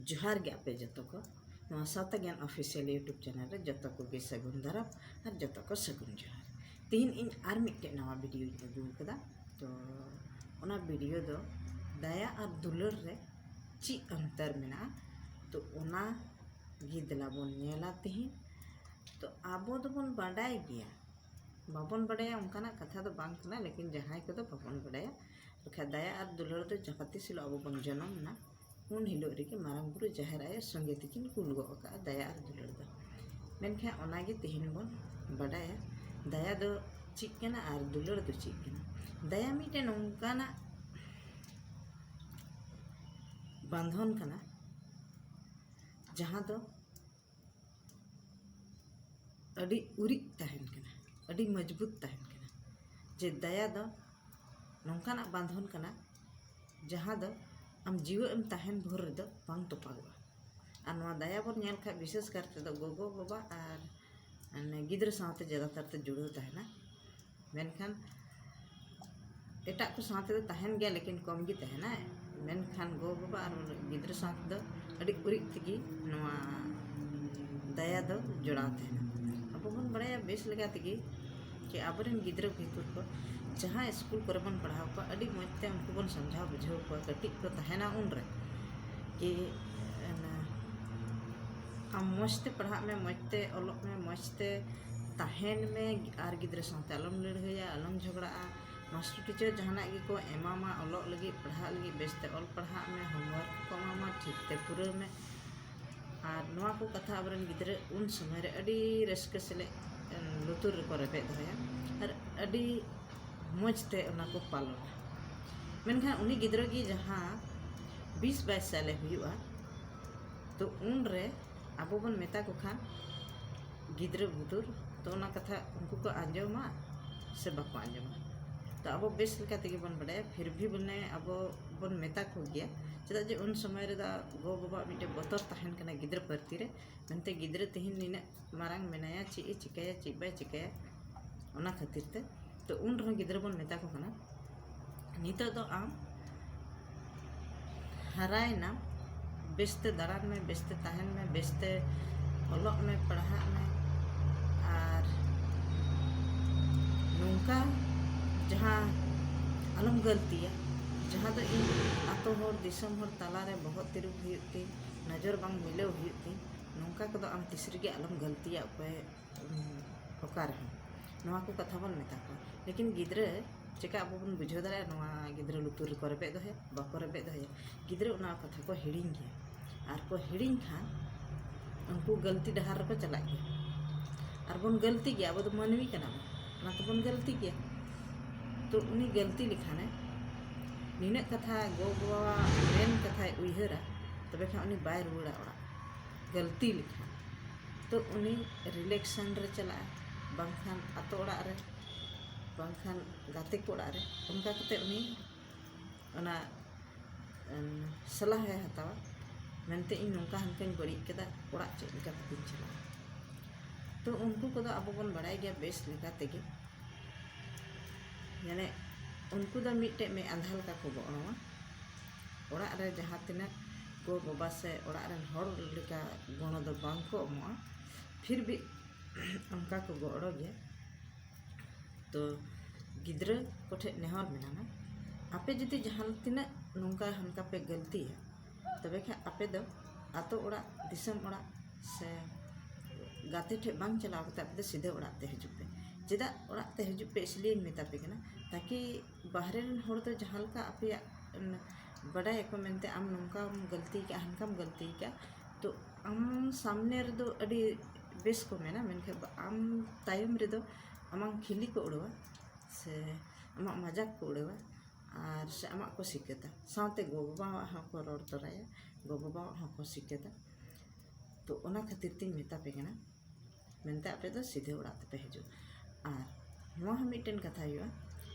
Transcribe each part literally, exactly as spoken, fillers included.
ᱡᱚᱦᱟᱨ ᱜᱮ ᱟᱯᱮ ᱡᱚᱛᱚ ᱠᱚ᱾ ᱱᱚᱣᱟ ᱥᱟᱶᱛᱟ ᱜᱮᱭᱟᱱ ᱚᱯᱷᱤᱥᱤᱭᱟᱞ YouTube ᱪᱮᱱᱮᱞ ᱨᱮ ᱡᱚᱛᱚ ᱠᱚᱜᱮ ᱥᱟᱹᱜᱩᱱ ᱫᱟᱨᱟᱢ ᱟᱨ ᱡᱚᱛᱚ ᱠᱚ ᱥᱟᱹᱜᱩᱱ ᱡᱚᱦᱟᱨ᱾ ᱛᱤᱦᱤᱧ ᱤᱧ ᱟᱨ ᱢᱤᱫᱴᱮᱡ ᱱᱟᱣᱟ ᱵᱷᱤᱰᱤᱭᱳᱧ ᱟᱹᱜᱩ ᱟᱠᱟᱫᱟ᱾ ᱛᱚ ᱚᱱᱟ ᱵᱷᱤᱰᱤᱭᱳ ᱫᱚ ᱫᱟᱭᱟ ᱟᱨ ᱫᱩᱞᱟᱹᱲ ᱨᱮ ᱪᱮᱫ ᱚᱱᱛᱚᱨ ᱢᱮᱱᱟᱜᱼᱟ, ᱛᱚ ᱚᱱᱟ ᱜᱮ ᱫᱮᱞᱟ ᱵᱚᱱ ᱧᱮᱞᱟ ᱛᱤᱦᱤᱧ᱾ ᱛᱚ ᱟᱵᱚ ᱫᱚᱵᱚᱱ ᱵᱟᱰᱟᱭ ᱜᱮᱭᱟ, ᱵᱟᱵᱚᱱ ᱵᱟᱰᱟᱭᱟ ᱚᱱᱠᱟᱱᱟᱜ ᱠᱟᱛᱷᱟ ᱫᱚ ᱵᱟᱝ ᱠᱟᱱᱟ, ᱞᱮᱠᱤᱱ ᱡᱟᱦᱟᱸᱭ ᱠᱚᱫᱚ ᱵᱟᱵᱚᱱ ᱵᱟᱰᱟᱭᱟ, ᱵᱟᱠᱷᱟᱡ ᱫᱟᱭᱟ ᱟᱨ ᱫᱩᱞᱟᱹᱲ ᱫᱚ ᱡᱟᱦᱟᱸ ᱛᱤᱥ ᱦᱤᱞᱳᱜ ᱟᱵᱚ ᱵᱚᱱ ᱡᱚᱱᱚᱢ ᱮᱱᱟ, ᱩᱱ ᱦᱤᱞᱳᱜ ᱨᱮᱜᱮ ᱢᱟᱨᱟᱝ ᱵᱩᱨᱩ ᱡᱟᱦᱮᱨ ᱟᱭᱳ ᱥᱚᱸᱜᱮ ᱛᱮᱠᱤᱱ ᱠᱩᱞ ᱜᱚᱫ ᱟᱠᱟᱫᱼᱟ ᱫᱟᱭᱟ ᱟᱨ ᱫᱩᱞᱟᱹᱲ ᱫᱚ᱾ ᱢᱮᱱᱠᱷᱟᱱ ᱚᱱᱟᱜᱮ ᱛᱮᱦᱮᱧ ᱵᱚᱱ ᱵᱟᱰᱟᱭᱟ, ᱫᱟᱭᱟ ᱫᱚ ᱪᱮᱫ ᱠᱟᱱᱟ ᱟᱨ ᱫᱩᱞᱟᱹᱲ ᱫᱚ ᱪᱮᱫ ᱠᱟᱱᱟ᱾ ᱫᱟᱭᱟ ᱢᱤᱫᱴᱮᱱ ᱱᱚᱝᱠᱟᱱᱟᱜ ᱵᱟᱸᱫᱷᱚᱱ ᱠᱟᱱᱟ, ᱡᱟᱦᱟᱸ ᱫᱚ ᱟᱹᱰᱤ ᱩᱨᱤᱡ ᱛᱟᱦᱮᱱ ᱠᱟᱱᱟ, ᱟᱹᱰᱤ ᱢᱚᱡᱽᱵᱩᱛ ᱛᱟᱦᱮᱱ ᱠᱟᱱᱟ᱾ ᱡᱮ ᱫᱟᱭᱟ ᱫᱚ ᱱᱚᱝᱠᱟᱱᱟᱜ ᱵᱟᱸᱫᱷᱚᱱ ᱠᱟᱱᱟ, ᱡᱟᱦᱟᱸ ᱫᱚ ᱟᱢ ᱡᱤᱣᱮᱫ ᱮᱢ ᱛᱟᱦᱮᱱ ᱵᱷᱳᱨ ᱨᱮᱫᱚ ᱵᱟᱝ ᱛᱚᱯᱟᱜᱚᱜᱼᱟ᱾ ᱟᱨ ᱱᱚᱣᱟ ᱫᱟᱭᱟ ᱵᱚᱱ ᱧᱮᱞ ᱠᱷᱟᱡ, ᱵᱤᱥᱮᱥ ᱠᱟᱨ ᱛᱮᱫᱚ ᱜᱚᱜᱚ ᱵᱟᱵᱟ ᱟᱨ ᱜᱤᱫᱽᱨᱟᱹ ᱥᱟᱶᱛᱮ ᱡᱟᱫᱟᱛᱟᱨ ᱛᱮ ᱡᱩᱲᱟᱹᱣ ᱛᱟᱦᱮᱱᱟ᱾ ᱢᱮᱱᱠᱷᱟᱱ ᱮᱴᱟᱜ ᱠᱚ ᱥᱟᱶ ᱛᱮᱫᱚ ᱛᱟᱦᱮᱱ ᱜᱮᱭᱟ, ᱞᱮᱠᱤᱱ ᱠᱚᱢ ᱜᱮ ᱛᱟᱦᱮᱱᱟ᱾ ᱢᱮᱱᱠᱷᱟᱱ ᱜᱚ ᱵᱟᱵᱟ ᱟᱨ ᱜᱤᱫᱽᱨᱟᱹ ᱥᱟᱶ ᱛᱮᱫᱚ ᱟᱹᱰᱤ ᱩᱨᱤᱡ ᱛᱮᱜᱮ ᱱᱚᱣᱟ ᱫᱟᱭᱟ ᱫᱚ ᱡᱚᱲᱟᱣ ᱛᱟᱦᱮᱱᱟ᱾ ᱟᱵᱚ ᱵᱚᱱ ᱵᱟᱲᱟᱭᱟ ᱵᱮᱥ ᱞᱮᱠᱟ ᱛᱮᱜᱮ ᱡᱮ ᱟᱵᱚᱨᱮᱱ ᱜᱤᱫᱽᱨᱟᱹ ᱵᱷᱤᱛᱩᱨ ᱠᱚ ᱡᱟᱦᱟᱸ ᱥᱠᱩᱞ ᱠᱚᱨᱮ ᱵᱚᱱ ᱯᱟᱲᱦᱟᱣ ᱠᱚᱣᱟ, ᱟᱹᱰᱤ ᱢᱚᱡᱽ ᱛᱮ ᱩᱱᱠᱩ ᱵᱚᱱ ᱥᱚᱢᱡᱷᱟᱣ ᱵᱩᱡᱷᱟᱹᱣ ᱠᱚᱣᱟ ᱠᱟᱹᱴᱤᱡ ᱠᱚ ᱛᱟᱦᱮᱱᱟ ᱩᱱᱨᱮ, ᱠᱤ ᱚᱱᱟ ᱟᱢ ᱢᱚᱡᱽ ᱛᱮ ᱯᱟᱲᱦᱟᱜ ᱢᱮ, ᱢᱚᱡᱽ ᱛᱮ ᱚᱞᱚᱜ ᱢᱮ, ᱢᱚᱡᱽ ᱛᱮ ᱛᱟᱦᱮᱱ ᱢᱮ, ᱟᱨ ᱜᱤᱫᱽᱨᱟᱹ ᱥᱟᱶᱛᱮ ᱟᱞᱚᱢ ᱞᱟᱹᱲᱦᱟᱹᱭᱟ, ᱟᱞᱚᱢ ᱡᱷᱚᱜᱽᱲᱟᱜᱼᱟ᱾ ᱢᱟᱥᱴᱟᱨ ᱴᱤᱪᱟᱨ ᱡᱟᱦᱟᱱᱟᱜ ᱜᱮᱠᱚ ᱮᱢᱟᱢᱟ ᱚᱞᱚᱜ ᱞᱟᱹᱜᱤᱫ, ᱯᱟᱲᱦᱟᱜ ᱞᱟᱹᱜᱤᱫ, ᱵᱮᱥᱛᱮ ᱚᱞ ᱯᱟᱲᱦᱟᱜ ᱢᱮ, ᱦᱳᱢᱣᱟᱨᱠ ᱠᱚ ᱮᱢᱟᱢᱟ ᱴᱷᱤᱠ ᱛᱮ ᱯᱩᱨᱟᱹᱣ ᱢᱮ᱾ ᱟᱨ ᱱᱚᱣᱟ ᱠᱚ ᱠᱟᱛᱷᱟ ᱟᱵᱚᱨᱮᱱ ᱜᱤᱫᱽᱨᱟᱹ ᱩᱱ ᱥᱚᱢᱚᱭ ᱨᱮ ᱟᱹᱰᱤ ᱨᱟᱹᱥᱠᱟᱹ ᱥᱮᱞᱮᱫ ᱞᱩᱛᱩᱨ ᱨᱮᱠᱚ ᱨᱮᱵᱮᱫ ᱫᱚᱦᱚᱭᱟ ᱟᱨ ᱟᱹᱰᱤ ᱢᱚᱡᱽ ᱛᱮ ᱚᱱᱟ ᱠᱚ ᱯᱟᱞᱚᱱᱟ᱾ ᱢᱮᱱᱠᱷᱟᱱ ᱩᱱᱤ ᱜᱤᱫᱽᱨᱟᱹ ᱜᱮ ᱡᱟᱦᱟᱸ ᱵᱤᱥ ᱵᱟᱭᱤᱥ ᱥᱟᱞᱮ ᱦᱩᱭᱩᱜᱼᱟ, ᱛᱚ ᱩᱱᱨᱮ ᱟᱵᱚ ᱵᱚᱱ ᱢᱮᱛᱟ ᱠᱚ ᱠᱷᱟᱱ ᱜᱤᱫᱽᱨᱟᱹ ᱵᱩᱫᱩᱨ, ᱛᱚ ᱚᱱᱟ ᱠᱟᱛᱷᱟ ᱩᱱᱠᱩ ᱠᱚ ᱟᱸᱡᱚᱢᱟ ᱥᱮ ᱵᱟᱠᱚ ᱟᱸᱡᱚᱢᱟ? ᱛᱚ ᱟᱵᱚ ᱵᱮᱥ ᱞᱮᱠᱟ ᱛᱮᱜᱮ ᱵᱚᱱ ᱵᱟᱰᱟᱭᱟ, ᱯᱷᱤᱨ ᱵᱷᱤ ᱵᱚᱞᱮ ᱟᱵᱚ ᱵᱚᱱ ᱢᱮᱛᱟ ᱠᱚ ᱜᱮᱭᱟ᱾ ᱪᱮᱫᱟᱜ ᱡᱮ ᱩᱱ ᱥᱚᱢᱚᱭ ᱨᱮᱫᱚ ᱜᱚ ᱵᱟᱵᱟᱣᱟᱜ ᱢᱤᱫᱴᱮᱱ ᱵᱚᱛᱚᱨ ᱛᱟᱦᱮᱱ ᱠᱟᱱᱟ ᱜᱤᱫᱽᱨᱟᱹ ᱯᱨᱚᱛᱤ ᱨᱮ, ᱢᱮᱱᱛᱮ ᱜᱤᱫᱽᱨᱟᱹ ᱛᱮᱦᱮᱧ ᱱᱤᱱᱟᱹᱜ ᱢᱟᱨᱟᱝ ᱢᱮᱱᱟᱭᱟ, ᱪᱮᱫ ᱮ ᱪᱤᱠᱟᱹᱭᱟ, ᱪᱮᱫ ᱵᱟᱭ ᱪᱤᱠᱟᱹᱭᱟ, ᱚᱱᱟ ᱠᱷᱟᱹᱛᱤᱨ ᱛᱮ᱾ ᱛᱚ ᱩᱱ ᱨᱮᱦᱚᱸ ᱜᱤᱫᱽᱨᱟᱹ ᱵᱚᱱ ᱢᱮᱛᱟ ᱠᱚ ᱠᱟᱱᱟ, ᱱᱤᱛᱚᱜ ᱫᱚ ᱟᱢ ᱦᱟᱨᱟᱭᱮᱱᱟᱢ, ᱵᱮᱥᱛᱮ ᱫᱟᱬᱟᱱ ᱢᱮ, ᱵᱮᱥᱛᱮ ᱛᱟᱦᱮᱱ ᱢᱮ, ᱵᱮᱥᱛᱮ ᱚᱞᱚᱜ ᱢᱮ, ᱯᱟᱲᱦᱟᱜ ᱢᱮ᱾ ᱟᱨ ᱱᱚᱝᱠᱟ ᱡᱟᱦᱟᱸ ᱟᱞᱚᱢ ᱜᱟᱹᱞᱛᱤᱭᱟ, ᱡᱟᱦᱟᱸ ᱫᱚ ᱤᱧ ᱟᱛᱳ ᱦᱚᱲ, ᱫᱤᱥᱚᱢ ᱦᱚᱲ ᱛᱟᱞᱟᱨᱮ ᱵᱚᱦᱚᱜ ᱛᱤᱨᱩᱵ ᱦᱩᱭᱩᱜ ᱛᱤᱧ, ᱱᱚᱡᱚᱨ ᱵᱟᱝ ᱢᱤᱞᱟᱹᱣ ᱦᱩᱭᱩᱜ ᱛᱤᱧ, ᱱᱚᱝᱠᱟ ᱠᱚᱫᱚ ᱟᱢ ᱛᱤᱥ ᱨᱮᱜᱮ ᱟᱞᱚᱢ ᱜᱟᱹᱞᱛᱤᱭᱟ᱾ ᱚᱠᱚᱭ ᱚᱠᱟ ᱨᱮᱦᱚᱸ ᱱᱚᱣᱟ ᱠᱚ ᱠᱟᱛᱷᱟ ᱵᱚᱱ ᱢᱮᱛᱟ ᱠᱚᱣᱟ᱾ ᱞᱮᱠᱤᱱ ᱜᱤᱫᱽᱨᱟᱹ ᱪᱮᱠᱟ ᱟᱵᱚ ᱵᱚᱱ ᱵᱩᱡᱷᱟᱹᱣ ᱫᱟᱲᱮᱭᱟᱜᱼᱟ ᱱᱚᱣᱟ ᱜᱤᱫᱽᱨᱟᱹ ᱞᱩᱛᱩᱨ ᱨᱮᱠᱚ ᱨᱮᱵᱮᱫ ᱫᱚᱦᱚᱭᱟ, ᱵᱟᱠᱚ ᱨᱮᱵᱮᱫ ᱫᱚᱦᱚᱭᱟ? ᱜᱤᱫᱽᱨᱟᱹ ᱚᱱᱟ ᱠᱟᱛᱷᱟ ᱠᱚ ᱦᱤᱲᱤᱧ ᱜᱮᱭᱟ᱾ ᱟᱨ ᱠᱚ ᱦᱤᱲᱤᱧ ᱠᱷᱟᱱ ᱩᱱᱠᱩ ᱜᱟᱹᱞᱛᱤ ᱰᱟᱦᱟᱨ ᱨᱮᱠᱚ ᱪᱟᱞᱟᱜ ᱜᱮᱭᱟ᱾ ᱟᱨ ᱵᱚᱱ ᱜᱟᱹᱞᱛᱤ ᱜᱮᱭᱟ, ᱟᱵᱚ ᱫᱚ ᱢᱟᱹᱱᱢᱤ ᱠᱟᱱᱟ ᱵᱚᱱ, ᱚᱱᱟ ᱛᱮᱵᱚᱱ ᱜᱟᱹᱞᱛᱤ ᱜᱮᱭᱟ᱾ ᱛᱚ ᱩᱱᱤ ᱜᱟᱹᱞᱛᱤ ᱞᱮᱠᱷᱟᱱᱮ ᱱᱤᱱᱟᱹᱜ ᱠᱟᱛᱷᱟ ᱜᱚ-ᱵᱟᱵᱟᱣᱟᱜ ᱢᱮᱱ ᱠᱟᱛᱷᱟᱭ ᱩᱭᱦᱟᱹᱨᱟ, ᱛᱚᱵᱮ ᱠᱷᱟᱱ ᱩᱱᱤ ᱵᱟᱭ ᱨᱩᱣᱟᱹᱲᱟ ᱚᱲᱟᱜ ᱜᱟᱹᱞᱛᱤ ᱞᱮᱠᱷᱟᱱ᱾ ᱛᱚ ᱩᱱᱤ ᱨᱤᱞᱮᱠᱥᱚᱱ ᱨᱮ ᱪᱟᱞᱟᱜᱼᱟ, ᱵᱟᱝᱠᱷᱟᱱ ᱟᱛᱳ ᱚᱲᱟᱜ ᱨᱮ, ᱵᱟᱝᱠᱷᱟᱱ ᱜᱟᱛᱮ ᱠᱚ ᱚᱲᱟᱜ ᱨᱮ᱾ ᱚᱱᱠᱟ ᱠᱟᱛᱮ ᱩᱱᱤ ᱚᱱᱟ ᱥᱟᱞᱟᱦᱟᱭ ᱦᱟᱛᱟᱣᱟ, ᱢᱮᱱᱛᱮ ᱤᱧ ᱱᱚᱝᱠᱟ ᱦᱟᱱᱠᱟᱧ ᱵᱟᱹᱲᱤᱡ ᱠᱮᱫᱟ, ᱚᱲᱟᱜ ᱪᱮᱫ ᱞᱮᱠᱟ ᱠᱟᱛᱮᱧ ᱪᱟᱞᱟᱜᱼᱟ? ᱛᱚ ᱩᱱᱠᱩ ᱠᱚᱫᱚ ᱟᱵᱚ ᱵᱚᱱ ᱵᱟᱲᱟᱭ ᱜᱮᱭᱟ ᱵᱮᱥ ᱞᱮᱠᱟ ᱛᱮᱜᱮ, ᱢᱟᱱᱮ ᱩᱱᱠᱩ ᱫᱚ ᱢᱤᱫᱴᱮᱡ ᱢᱮᱫ ᱟᱸᱫᱷᱟ ᱞᱮᱠᱟ ᱠᱚ ᱜᱚᱲᱚᱣᱟ᱾ ᱚᱲᱟᱜ ᱨᱮ ᱡᱟᱦᱟᱸ ᱛᱤᱱᱟᱹᱜ ᱜᱚ ᱵᱟᱵᱟ ᱥᱮ ᱚᱲᱟᱜ ᱨᱮᱱ ᱦᱚᱲ ᱞᱮᱠᱟ ᱜᱚᱲᱚ ᱫᱚ ᱵᱟᱝ ᱠᱚ ᱮᱢᱚᱜᱼᱟ, ᱯᱷᱤᱨ ᱵᱷᱤ ᱚᱱᱠᱟ ᱠᱚ ᱜᱚᱲᱚ ᱜᱮᱭᱟ᱾ ᱛᱚ ᱜᱤᱫᱽᱨᱟᱹ ᱠᱚᱴᱷᱮᱱ ᱱᱮᱦᱚᱨ ᱢᱮᱱᱟᱜᱼᱟ, ᱟᱯᱮ ᱡᱩᱫᱤ ᱡᱟᱦᱟᱸ ᱛᱤᱱᱟᱹᱜ ᱱᱚᱝᱠᱟ ᱦᱟᱱᱠᱟ ᱯᱮ ᱜᱟᱹᱞᱛᱤᱭᱟ, ᱛᱚᱵᱮ ᱠᱷᱟᱱ ᱟᱯᱮ ᱫᱚ ᱟᱛᱳ ᱚᱲᱟᱜ, ᱫᱤᱥᱚᱢ ᱚᱲᱟᱜ ᱥᱮ ᱜᱟᱛᱮ ᱴᱷᱮᱱ ᱵᱟᱝ ᱪᱟᱞᱟᱣ ᱠᱟᱛᱮ ᱟᱯᱮ ᱫᱚ ᱥᱤᱫᱷᱟᱹ ᱚᱲᱟᱜ ᱛᱮ ᱦᱤᱡᱩᱜ ᱯᱮ᱾ ᱪᱮᱫᱟᱜ ᱚᱲᱟᱜ ᱛᱮ ᱦᱤᱡᱩᱜ ᱯᱮ ᱤᱥᱞᱤᱭᱮᱧ ᱢᱮᱛᱟ ᱯᱮ ᱠᱟᱱᱟ, ᱛᱟᱠᱤ ᱵᱟᱦᱨᱮ ᱨᱮᱱ ᱦᱚᱲ ᱫᱚ ᱡᱟᱦᱟᱸ ᱞᱮᱠᱟ ᱟᱯᱮᱭᱟᱜ ᱵᱟᱰᱟᱭᱟᱠᱚ ᱢᱮᱱᱛᱮ ᱟᱢ ᱱᱚᱝᱠᱟᱢ ᱜᱟᱹᱞᱛᱤ ᱠᱟᱜᱼᱟ, ᱦᱟᱱᱠᱟᱢ ᱜᱟᱹᱞᱛᱤ ᱠᱟᱜᱼᱟ, ᱛᱚ ᱟᱢ ᱥᱟᱢᱱᱮ ᱨᱮᱫᱚ ᱟᱹᱰᱤ ᱵᱮᱥ ᱠᱚ ᱢᱮᱱᱟ, ᱢᱮᱱᱠᱷᱟᱱ ᱟᱢ ᱛᱟᱭᱚᱢ ᱨᱮᱫᱚ ᱟᱢᱟᱜ ᱠᱷᱤᱞᱤ ᱠᱚ ᱩᱲᱟᱹᱣᱟ ᱥᱮ ᱟᱢᱟᱜ ᱢᱟᱡᱟᱠ ᱠᱚ ᱩᱲᱟᱹᱣᱟ ᱟᱨ ᱥᱮ ᱟᱢᱟᱜ ᱠᱚ ᱥᱤᱠᱟᱹᱛᱟ, ᱥᱟᱶᱛᱮ ᱜᱚ-ᱵᱟᱵᱟᱣᱟᱜ ᱦᱚᱸᱠᱚ ᱨᱚᱲ ᱛᱚᱨᱟᱭᱟ, ᱜᱚ-ᱵᱟᱵᱟᱣᱟᱜ ᱦᱚᱸᱠᱚ ᱥᱤᱠᱟᱹᱛᱟ᱾ ᱛᱚ ᱚᱱᱟ ᱠᱷᱟᱹᱛᱤᱨ ᱛᱤᱧ ᱢᱮᱛᱟ ᱯᱮ ᱠᱟᱱᱟ, ᱢᱮᱱᱛᱮ ᱟᱯᱮ ᱫᱚ ᱥᱤᱫᱷᱟᱹ ᱚᱲᱟᱜ ᱛᱮᱯᱮ ᱦᱤᱡᱩᱜ᱾ ᱟᱨ ᱱᱚᱣᱟ ᱦᱚᱸ ᱢᱤᱫᱴᱮᱱ ᱠᱟᱛᱷᱟ ᱦᱩᱭᱩᱜᱼᱟ,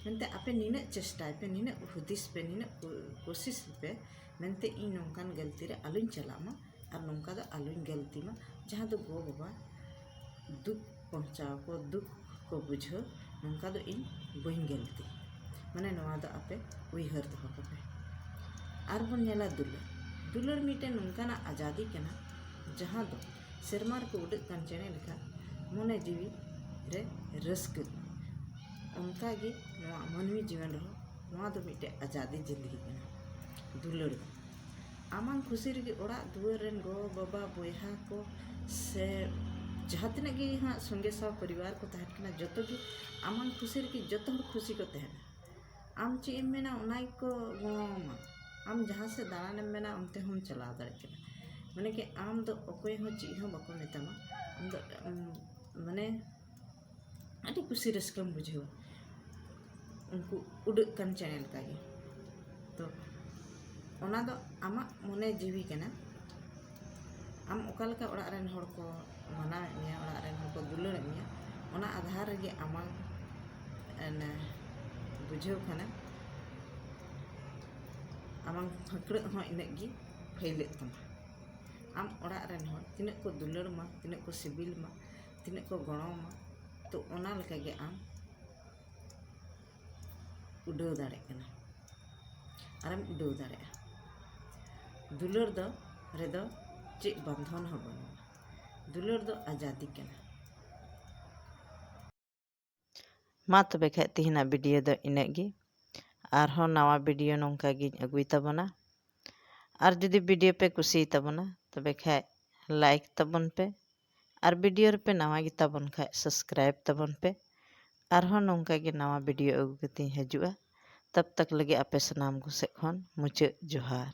ᱢᱮᱱᱛᱮ ᱟᱯᱮ ᱱᱤᱱᱟᱹᱜ ᱪᱮᱥᱴᱟᱭ ᱯᱮ, ᱱᱤᱱᱟᱹᱜ ᱦᱩᱫᱤᱥ ᱯᱮ, ᱱᱤᱱᱟᱹᱜ ᱠᱳ-, ᱠᱳᱥᱤᱥ ᱯᱮ, ᱢᱮᱱᱛᱮ ᱤᱧ ᱱᱚᱝᱠᱟᱱ ᱜᱟᱹᱞᱛᱤ ᱨᱮ ᱟᱞᱚᱧ ᱪᱟᱞᱟᱜ ᱢᱟ ᱟᱨ ᱱᱚᱝᱠᱟ ᱫᱚ ᱟᱞᱚᱧ ᱜᱟᱹᱞᱛᱤ ᱢᱟ, ᱡᱟᱦᱟᱸ ᱫᱚ ᱜᱚ-ᱵᱟᱵᱟ ᱫᱩᱠ ᱯᱚᱦᱪᱟᱣ ᱠᱚ, ᱫᱩᱠ ᱠᱚ ᱵᱩᱡᱷᱟᱹᱣ, ᱱᱚᱝᱠᱟ ᱫᱚ ᱤᱧ ᱵᱟᱹᱧ ᱜᱟᱹᱞᱛᱤ᱾ ᱢᱟᱱᱮ ᱱᱚᱣᱟ ᱫᱚ ᱟᱯᱮ ᱩᱭᱦᱟᱹᱨ ᱫᱚᱦᱚ ᱠᱟᱯᱮ᱾ ᱟᱨ ᱵᱚᱱ ᱧᱮᱞᱟ ᱫᱩᱞᱟᱹᱲ᱾ ᱫᱩᱞᱟᱹᱲ ᱢᱤᱫᱴᱮᱱ ᱱᱚᱝᱠᱟᱱᱟᱜ ᱟᱡᱟᱫᱤ ᱠᱟᱱᱟ, ᱡᱟᱦᱟᱸ ᱫᱚ ᱥᱮᱨᱢᱟ ᱨᱮᱠᱚ ᱩᱰᱟᱹᱜ ᱠᱟᱱ ᱪᱮᱬᱮ ᱞᱮᱠᱟ ᱢᱚᱱᱮ ᱡᱤᱣᱤ ᱨᱮ ᱨᱟᱹᱥᱠᱟᱹ᱾ ᱚᱱᱠᱟᱜᱮ ᱱᱚᱣᱟ ᱢᱟᱹᱱᱢᱤ ᱡᱤᱭᱚᱱ ᱨᱮᱦᱚᱸ ᱱᱚᱣᱟ ᱫᱚ ᱢᱤᱫᱴᱮᱱ ᱟᱡᱟᱫᱤ ᱡᱤᱱᱫᱜᱤ ᱠᱟᱱᱟ, ᱫᱩᱞᱟᱹᱲ ᱫᱚ᱾ ᱟᱢᱟᱝ ᱠᱷᱩᱥᱤ ᱨᱮᱜᱮ ᱚᱲᱟᱜ ᱫᱩᱣᱟᱹᱨ ᱨᱮᱱ ᱜᱚ ᱵᱟᱵᱟ ᱵᱚᱭᱦᱟ ᱠᱚ ᱥᱮ ᱡᱟᱦᱟᱸ ᱛᱤᱱᱟᱹᱜ ᱜᱮ ᱦᱟᱸᱜ ᱥᱚᱸᱜᱮ ᱥᱟᱶ ᱯᱚᱨᱤᱵᱟᱨ ᱠᱚ ᱛᱟᱦᱮᱱ ᱠᱟᱱᱟ, ᱡᱚᱛᱚ ᱜᱮ ᱟᱢᱟᱝ ᱠᱷᱩᱥᱤ ᱨᱮᱜᱮ ᱡᱚᱛᱚ ᱦᱚᱲ ᱠᱷᱩᱥᱤ ᱠᱚ ᱛᱟᱦᱮᱱᱟ᱾ ᱟᱢ ᱪᱮᱫ ᱮᱢ ᱢᱮᱱᱟ ᱚᱱᱟ ᱜᱮᱠᱚ ᱜᱚᱲᱚᱣᱟᱢᱟ᱾ ᱟᱢ ᱡᱟᱦᱟᱸ ᱥᱮᱫ ᱫᱟᱬᱟᱱᱮᱢ ᱢᱮᱱᱟ ᱚᱱᱛᱮ ᱦᱚᱸᱢ ᱪᱟᱞᱟᱣ ᱫᱟᱲᱮᱭᱟᱜ ᱠᱟᱱᱟ᱾ ᱢᱟᱱᱮ ᱠᱤ ᱟᱢ ᱫᱚ ᱚᱠᱚᱭ ᱦᱚᱸ ᱪᱮᱫ ᱦᱚᱸ ᱵᱟᱠᱚ ᱢᱮᱛᱟᱢᱟ᱾ ᱟᱢ ᱫᱚ ᱩᱢ, ᱢᱟᱱᱮ ᱟᱹᱰᱤ ᱠᱩᱥᱤ ᱨᱟᱹᱥᱠᱟᱹᱢ ᱵᱩᱡᱷᱟᱹᱣᱟ ᱩᱱᱠᱩ ᱩᱰᱟᱹᱜ ᱠᱟᱱ ᱪᱮᱬᱮ ᱞᱮᱠᱟᱜᱮ᱾ ᱛᱚ ᱚᱱᱟ ᱫᱚ ᱟᱢᱟᱜ ᱢᱚᱱᱮ ᱡᱤᱣᱤ ᱠᱟᱱᱟ᱾ ᱟᱢ ᱚᱠᱟ ᱞᱮᱠᱟ ᱚᱲᱟᱜ ᱨᱮᱱ ᱦᱚᱲ ᱠᱚ ᱢᱟᱱᱟᱣᱮᱫ ᱢᱮᱭᱟ, ᱚᱲᱟᱜ ᱨᱮᱱ ᱦᱚᱲ ᱠᱚ ᱫᱩᱞᱟᱹᱲᱮᱫ ᱢᱮᱭᱟ, ᱚᱱᱟ ᱟᱫᱷᱟᱨ ᱨᱮᱜᱮ ᱟᱢᱟᱝ ᱮᱱ, ᱵᱩᱡᱷᱟᱹᱣ ᱠᱷᱟᱱᱮᱢ ᱟᱢᱟᱝ ᱯᱷᱟᱹᱠᱲᱟᱹᱜ ᱦᱚᱸ ᱤᱱᱟᱹᱜ ᱜᱮ ᱯᱷᱟᱹᱭᱞᱟᱹᱜ ᱛᱟᱢᱟ᱾ ᱟᱢ ᱚᱲᱟᱜ ᱨᱮᱱ ᱦᱚᱲ ᱛᱤᱱᱟᱹᱜ ᱠᱚ ᱫᱩᱞᱟᱹᱲ ᱢᱟ, ᱛᱤᱱᱟᱹᱜ ᱠᱚ ᱥᱤᱵᱤᱞ ᱢᱟ, ᱛᱤᱱᱟᱹᱜ ᱠᱚ ᱜᱚᱲᱚ ᱟᱢᱟ, ᱛᱚ ᱚᱱᱟ ᱞᱮᱠᱟᱜᱮ ᱟᱢ ᱩᱰᱟᱹᱣ ᱫᱟᱲᱮᱜ ᱠᱟᱱᱟ ᱟᱨᱮᱢ ᱩᱰᱟᱹᱣ ᱫᱟᱲᱮᱭᱟᱜᱼᱟ᱾ ᱫᱩᱞᱟᱹᱲ ᱫᱚ ᱨᱮᱫᱚ ᱪᱮᱫ ᱵᱟᱱᱫᱷᱚᱱ ᱦᱚᱸ ᱵᱟᱹᱱᱩᱜᱼᱟ᱾ ᱫᱩᱞᱟᱹᱲ ᱫᱚ ᱟᱡᱟᱫᱤ ᱠᱟᱱᱟ᱾ ᱢᱟ ᱛᱚᱵᱮ ᱠᱷᱟᱡ ᱛᱤᱦᱤᱧᱟᱜ ᱵᱷᱤᱰᱤᱭᱳ ᱫᱚ ᱤᱱᱟᱹᱜ ᱜᱮ᱾ ᱟᱨᱦᱚᱸ ᱱᱟᱣᱟ ᱵᱷᱤᱰᱤᱭᱳ ᱱᱚᱝᱠᱟ ᱜᱤᱧ ᱟᱹᱜᱩᱭ ᱛᱟᱵᱚᱱᱟ᱾ ᱟᱨ ᱡᱩᱫᱤ ᱵᱷᱤᱰᱤᱭᱳ ᱯᱮ ᱠᱩᱥᱤᱭᱟᱛᱟ ᱵᱚᱱᱟ ᱛᱚᱵᱮ ᱠᱷᱟᱡ ᱞᱟᱭᱤᱠ ᱛᱟᱵᱚᱱ ᱯᱮ᱾ ᱟᱨ ᱵᱷᱤᱰᱤᱭᱳ ᱨᱮᱯᱮ ᱱᱟᱣᱟ ᱜᱮᱛᱟ ᱵᱚᱱ ᱠᱷᱟᱡ ᱥᱟᱵᱥᱠᱨᱟᱭᱤᱵ ᱛᱟᱵᱚᱱ ᱯᱮ᱾ ᱟᱨᱦᱚᱸ ᱱᱚᱝᱠᱟ ᱜᱮ ᱱᱟᱣᱟ ᱵᱷᱤᱰᱤᱭᱳ ᱟᱹᱜᱩ ᱠᱟᱛᱮᱧ ᱦᱤᱡᱩᱜᱼᱟ᱾ ᱛᱟᱵ ᱛᱟᱠ ᱞᱟᱹᱜᱤᱫ ᱟᱯᱮ ᱥᱟᱱᱟᱢ ᱠᱚ ᱥᱮᱫ ᱠᱷᱚᱱ ᱢᱩᱪᱟᱹᱫ ᱡᱚᱦᱟᱨ᱾